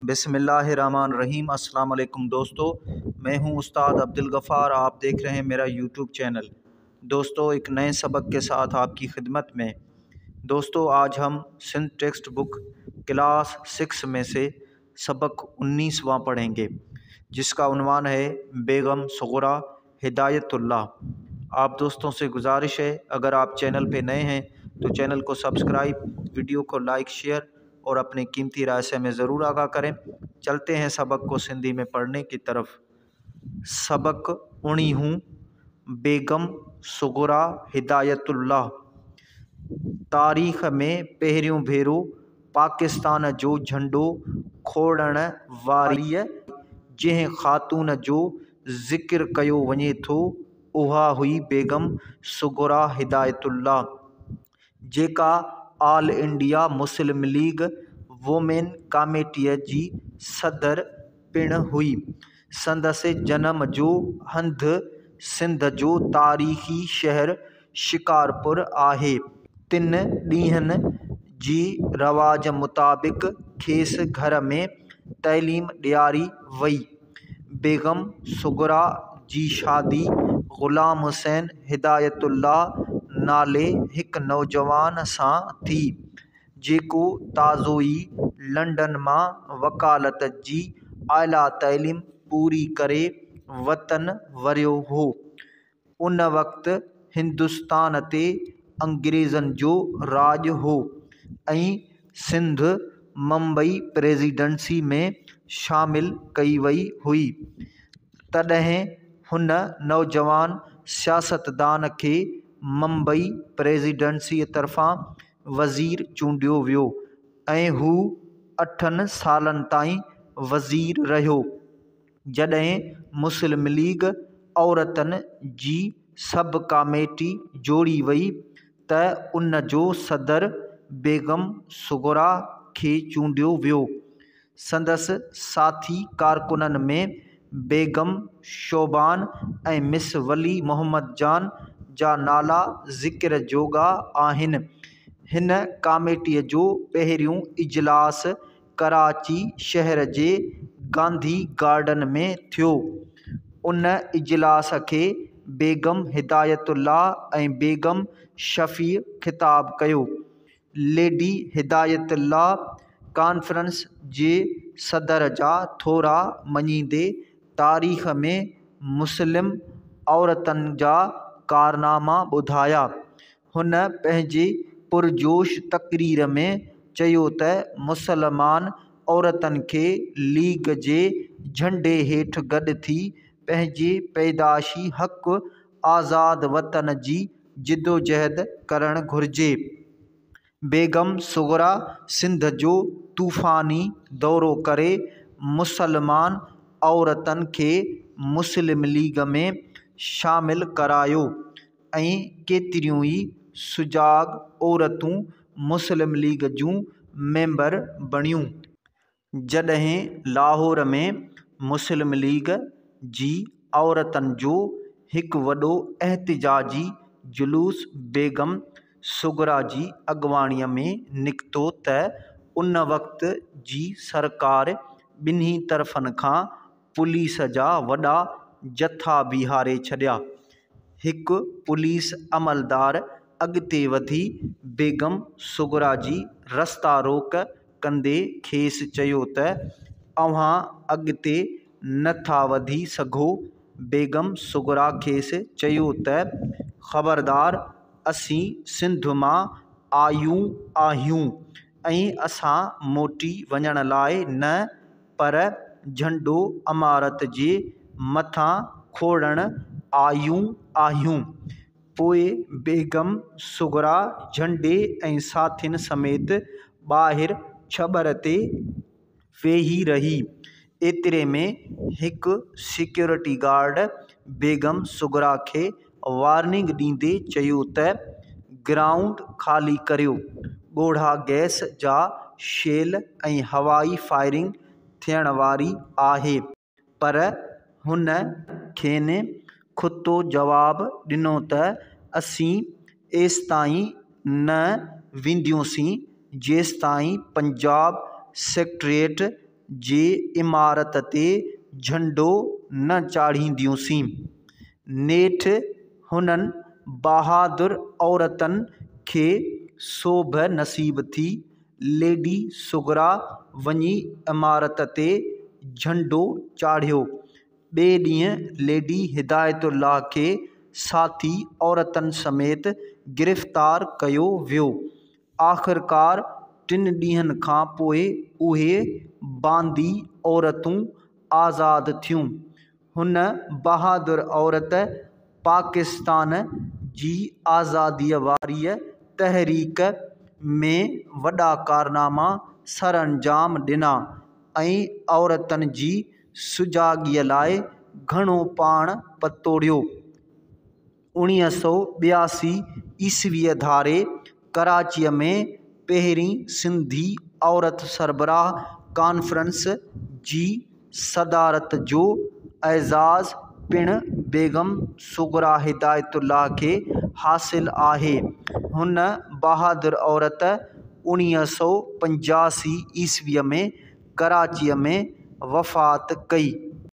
بسم الله الرحمن الرحيم। अस्सलाम वालेकुम दोस्तों, मैं हूं उस्ताद अब्दुल गफ़ार। आप देख रहे हैं मेरा यूट्यूब चैनल। दोस्तों, एक नए सबक के साथ आपकी खिदमत में। दोस्तों, आज हम सिंध टेक्स्ट बुक क्लास 6 में से सबक 19वां पढ़ेंगे, जिसका उन्वान है बेगम सुगरा हिदायतुल्लाह। आप दोस्तों से गुजारिश है, अगर आप चैनल पे नए हैं तो चैनल को सब्सक्राइब, वीडियो को लाइक, शेयर और अपनी कीमती राय से हमें ज़रूर आगाह करें। चलते हैं सबक को सिंधी में पढ़ने की तरफ। सबक 19 बेगम सुगरा हिदायतुल्लाह। तारीख़ में पहिरियों भेरो पाकिस्तान जो झंडो खोड़ण वारीअ जंहिं ख़ातून जो ज़िक्र कयो वञे थो, उहा हुई बेगम सुगरा हिदायतुल्लाह, जेका All India Muslim League women कमेटीअ जी सदर पिणु हुई। संदसि जनम जो हंधु सिंध जो तारीख़ी शहर शिकारपुर आहे। तिन ॾींहनि जी रवाज मुताबिक़ खेसि घर में तइलीम ॾियारी वई। बेगम सुगरा जी शादी ग़ुलाम हुसैन हिदायतुल्लाह नाले हिकु नौजवान सां थी, जेको ताज़ो ई लंडन मां वकालत जी आला तइलीम पूरी करे वतन वरियो हो। उन वक़्तु हिंदुस्तान ते अंग्रेज़नि जो राज हो ऐं सिंध मुंबई प्रेसिडेंसी में शामिल कई वई हुई। तॾहिं हुन नौजवान सियासतदान खे मुंबई प्रेसिडेंसी तरफ़ां वज़ीर चूंडियो वियो ऐं हू 8 सालनि ताईं वज़ीर रहियो। जॾहिं मुस्लिम लीग औरतनि जी सब कमेटी जोड़ी वई त उन जो सदर बेगम सुगरा खे चूंडियो वियो। संदसि साथी कारकुननि में बेगम शोबान ऐं मिस वली मोहम्मद जान जा नाला ज़िक्र जोगा आहिनि। हिन कमेटीअ जो पहिरियों इजलास कराची शहर जे गांधी गार्डन में थियो। उन इजलास खे बेगम हिदायतुल्लाह ऐं बेगम शफ़ी ख़िताब कयो। लेडी हिदायतुल्लाह कॉन्फ्रेंस जे सदर जा थोरा मञींदे तारीख़ में मुस्लिम औरतनि जा कारनामा ॿुधाया। हुन पंहिंजी पुरजोश तकरीर में चयो त मुसलमान औरतनि खे लीग जे झंडे हेठि गॾु थी पंहिंजे पैदाइशी हक़ आज़ाद वतन जी जिदोजहद करणु घुरिजे। बेगम सुगरा सिंध जो तूफ़ानी दौरो करे मुसलमान औरतनि खे मुस्लिम लीग में शामिल करायो ऐं केतिरियूं ई सुजाग औरतूं मुस्लिम लीग जूं मेंबर बणियूं। जॾहिं लाहौर में मुस्लिम लीग जी औरतनि जो हिकु वॾो एहतिजाजी जुलूस बेगम सुगरा जी अॻवाणीअ में निकितो त उन वक़्त जी सरकार ॿिन्ही तरफ़नि खां पुलिस जा वॾा जथा बीहारे छॾिया। हिकु पुलिस अमलदार अॻिते वधी बेगम सुगरा जी रस्ता रोक कंदे खेसि चयो त अव्हां अॻिते नथा वधी सघो। बेगम सुगरा खेसि चयो त ख़बरदार, असीं सिंध मां आयूं आहियूं ऐं असां मोटी वञण लाइ न पर झंडो अमारत जे मथां खोड़ण आयूं आहियूं। पोइ बेगम सुगरा झंडे ऐं साथियुनि समेत ॿाहिरि छबर ते वेही रही। एतिरे में हिकु सिक्योरिटी गार्ड बेगम सुगरा खे वार्निंग ॾींदे चयो त ग्राउंड ख़ाली करियो, ॻोढ़ा गैस जा शेल ऐं हवाई फायरिंग थियण वारी आहे। पर हुन खेनि खुतो जवाब ॾिनो त असीं एसिताईं न वेंदियोसीं जेसिताईं पंजाब सेक्रेटेरिएट جي عمارت تي جهنڊو نه چاڙهينديونسين. نيٺ هنن بهادر عورتن کي سوڀ نصيب ٿي. ليڊي صغريٰ وڃي عمارت تي جهنڊو چاڙهيو. ٻئي ڏينهن ليڊي هدايت الله کي ساٿي عورتن سميت گرفتار ڪيو ويو. آخرڪار ٽن ڏينهن کان پوء اهي باندي عورتون آزاد ٿيون. هن بهادر عورت پاڪستان جي آزاديء واريء تحريڪ ۾ وڏا ڪارناما سرانجام ڏنا ۽ عورتن جي سجاڳيء لاء گهڻو پاڻ پتوڙيو. 1982 عيسويء ڌاري ڪراچيء ۾ پهرين سنڌي عورت سربراهه ڪانفرنس جي صدارت جو اعزاز پڻ بيگم صغريٰ هدايت الله کي حاصل آهي. هن بهادر عورت 1985 عيسويء ۾ ڪراچيء ۾ وفات ڪئي.